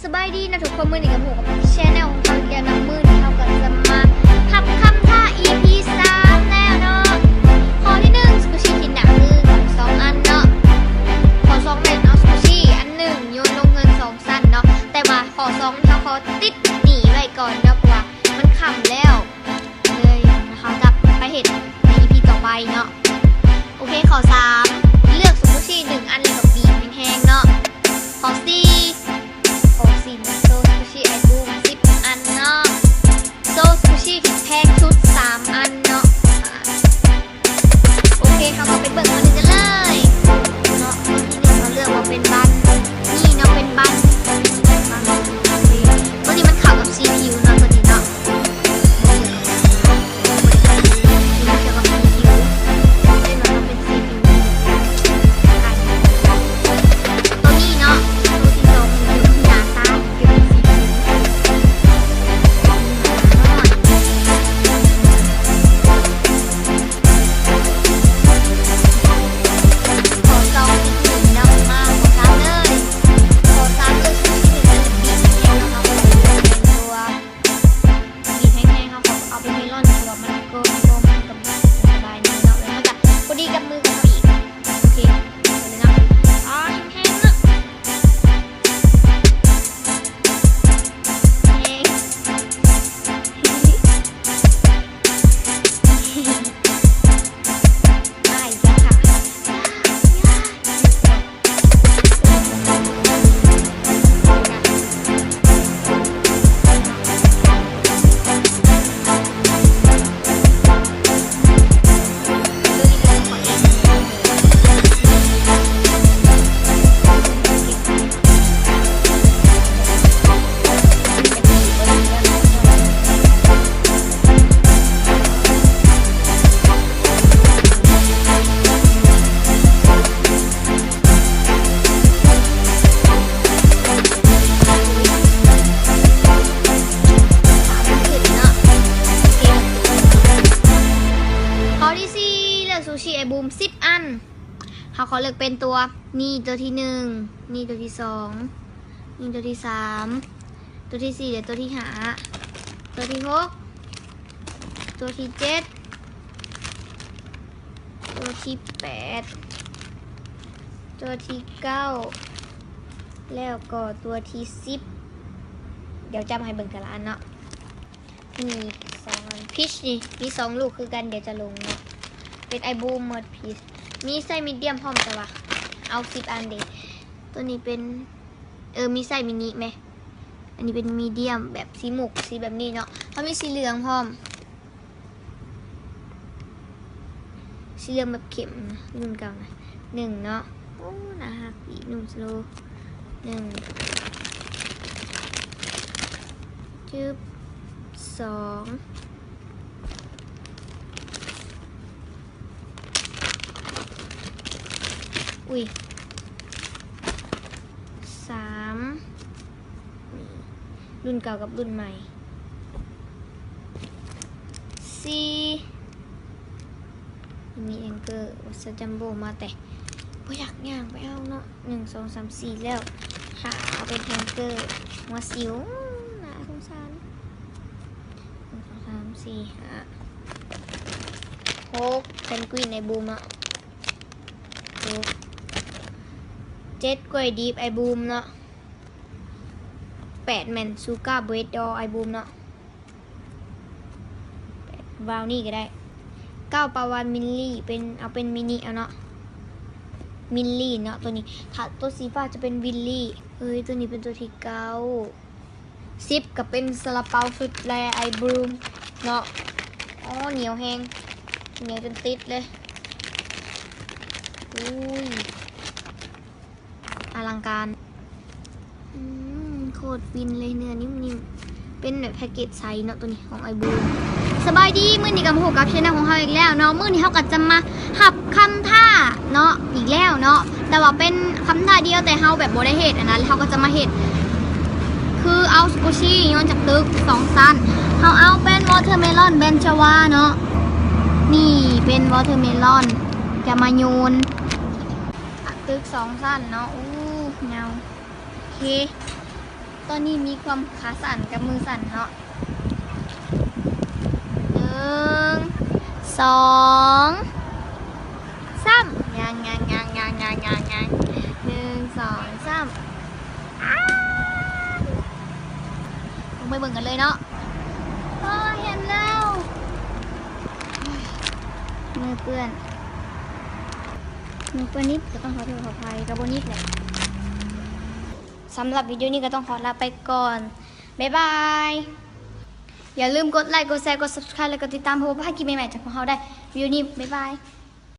ສະບາຍດີນະທຸກຄົນ, ມື້ນີ້ກໍພົບກັບແຊນແນວຂອງເຮົາອີກແລ້ວເນາະ. ມື້ນີ້ເຮົາກໍຈະມາຮັບຄຳທ້າ ອີພີສາມແລ້ວເນາະ. ຂໍ້ທີໜຶ່ງ ຊູຊິກິນໜ້າມືສອງອັນເນາະ. ຂໍ້ສອງແມ່ນເອົາຊູຊິອັນໜຶ່ງໂຍນລົງເຮືອນສອງຊັ້ນເນາະ. ແຕ່ວ່າຂໍ້ສອງເຮົາຂໍຕິດໜີ້ໄວ້ກ່ອນເນາະ ເພາະວ່າມັນຄ່ຳແລ້ວ. ເລີຍເຮົາຈະໄປເຮັດໃນ ອີພີ ຕໍ່ໄປເນາະ. ໂອເຄ ຂໍ້ສາມ ເລືອກຊູຊິໜຶ່ງອັນ ແລ້ວກໍບີບແຮງໆເນາະ. ຂໍ້ສີ່ ຂໍຊິນໂຊຊູຊິອ້າຍບູມສິບອັນເນາະ. ໂຊຊູຊິທີ່ແພງສຸດສາມອັນເນາະ. ໂອເຄ ເຮົາກໍໄປເບິ່ງອັນໜຶ່ງກັນເລີຍເນາະ. ເຮົາເລືອກວ່າເປັນບັນນີ້ເນາະ ເປັນບັນ ໂຕນີ້ມັນເຂົ້າກັບສີຜິວເນາະ ໂຕນີ້ເນາະ. ບີບແຮງໆ ເຮົາກໍເອົາເປັນເມລອນ ເພາະວ່າມັນກໍ ມັນກໍ ມັນກໍສະບາຍດີເນາະ ແລ້ວມັນກໍພໍດີກັບມືຂອງເຮົາອີກ. ໂອເຄ ເອົາເລີຍເນາະ. ອໍ ແຮງໆເນາະ ແຮງ. ຂໍ້ທີສີ່ ເລືອກຊູຊິອ້າຍບູມສິບອັນ. ເຮົາຂໍເລືອກເປັນຕົວນີ້ ຕົວທີໜຶ່ງ ນີ້ຕົວທີສອງ ນີ້ຕົວທີສາມ ຕົວທີສີ່ ແລະ ຕົວທີຫ້າ ຕົວທີຫົກ ຕົວທີເຈັດ ຕົວທີແປດ ຕົວທີເກົ້າ ແລ້ວກໍຕົວທີສິບ. ດຽວຈຳໃຫ້ເບິ່ງແຕ່ລະອັນເນາະ. ມີສອງອັນ ພີຊນີ້ມີສອງລູກຄືກັນ ດຽວຈະລົງເນາະ. ເປັນອ້າຍບູມໝົດພີຊ ມີໄຊມີດຽມພ້ອມ ແຕ່ວ່າເອົາສິບອັນເດ. ໂຕນີ້ເປັນ ເອີ ມີໄຊມິນິແມ. ອັນນີ້ເປັນມີດຽມ ແບບສີໝູກ ສີແບບນີ້ເນາະ. ເຮົາມີສີເຫຼືອງພ້ອມ ສີເຫຼືອງແບບເຂັ້ມ ລຸ້ນເກົ່ານະ ໜຶ່ງເນາະ. ໂອ້ ໜ້າຮັກ ປີກນຸ່ມສະໂລ ໜຶ່ງ ຈຶບ ສອງ ອຸ້ຍ ສາມ ລຸ້ນເກົ່າກັບລຸ້ນໃໝ່ ສີ່ ມີແອງເກີ ວັດສະຈັມໂບ ມາແຕ່ບໍ່ຢາກຍ່າງໄປເອົາເນາະ. ໜຶ່ງ ສອງ ສາມ ສີ່ ແລ້ວ ຫ້າ ເອົາເປັນແອງເກີ ຫົວສິວ ໜ້າສົງສານ. ໜຶ່ງ ສອງ ສາມ ສີ່ ຫ້າ ຫົກ ເພນກວິນອ້າຍບູມເນາະ. ຫົກ ເຈັດ ກ້ວຍດິບອ້າຍບູມເນາະ. ແປດ ແມ່ນຊູກາເບຣດດໍອ້າຍບູມເນາະ. ບຣາວນີ້ກໍໄດ້. ເກົ້າ ປາວານມິນລີ ເປັນ ເອົາເປັນມິນິເອົາເນາະ ມິນລີເນາະ. ໂຕນີ້ ຖ້າໂຕສີຟ້າຈະເປັນວິນລີ. ເອີຍ ໂຕນີ້ເປັນໂຕທີເກົ້າ. ສິບ ກໍເປັນຊາລາເປົາຊຸດແລອ້າຍບູມເນາະ. ອໍ ໜຽວແຮງ ໜຽວຈົນຕິດເລີຍ. ອຸ້ຍ ອະລັງການ ອືມ ໂຄດຟິນເລີຍ ເນື້ອນິ້ມໆ ເປັນແບບແພັກເກດໃສເນາະ ໂຕນີ້ຂອງອ້າຍບູມ. ສະບາຍດີ ມື້ນີ້ກໍມາພົບກັບແຊນແນວຂອງເຮົາອີກແລ້ວເນາະ. ມື້ນີ້ເຮົາກໍຈະມາຮັບຄຳທ້າເນາະ ອີກແລ້ວເນາະ ແຕ່ວ່າເປັນຄຳທ້າດຽວ ແຕ່ເຮົາແບບບໍ່ໄດ້ເຮັດອັນນັ້ນ ເຮົາກໍຈະມາເຮັດ ຄືເອົາສະກູຊີໂຍນຈາກຕຶກສອງຊັ້ນ. ເຮົາເອົາເປັນວໍເທີເມລອນແບນຈະວາເນາະ ນີ້ເປັນວໍເທີເມລອນ ຈະມາໂຍນ ຕຶກສອງຊັ້ນເນາະ. ໂອ້ ຍາວ ໂອເຄ ຕອນນີ້ມີຄວາມຂາສັ່ນກັບມືສັ່ນເນາະ. ໜຶ່ງ ສອງ ສາມ ຍ່າງໆໆໆໆ ໜຶ່ງ ສອງ ສາມ ອ້າ ລົງໄປເບິ່ງກັນເລີຍເນາະ. ໂອ້ ເຫັນແລ້ວ ມືເປື້ອນ ມືເປື້ອນນິດ ກໍຕ້ອງຂໍໂທດຂໍອະໄພ ກໍບໍ່ນິດແຫຼະ. ສຳລັບວິດີໂອນີ້ກໍຕ້ອງຂໍລາໄປກ່ອນ ບາຍບາຍ. ຢ່າລືມກົດໄລ ກົດແຊ ກົດ Subscribe ແລະ ກົດຕິດຕາມ ເພື່ອບໍ່ພາດຄລິບໃໝ່ໆຈາກພວກເຮົາໄດ້. ວິດີໂອນີ້ ບາຍບາຍ.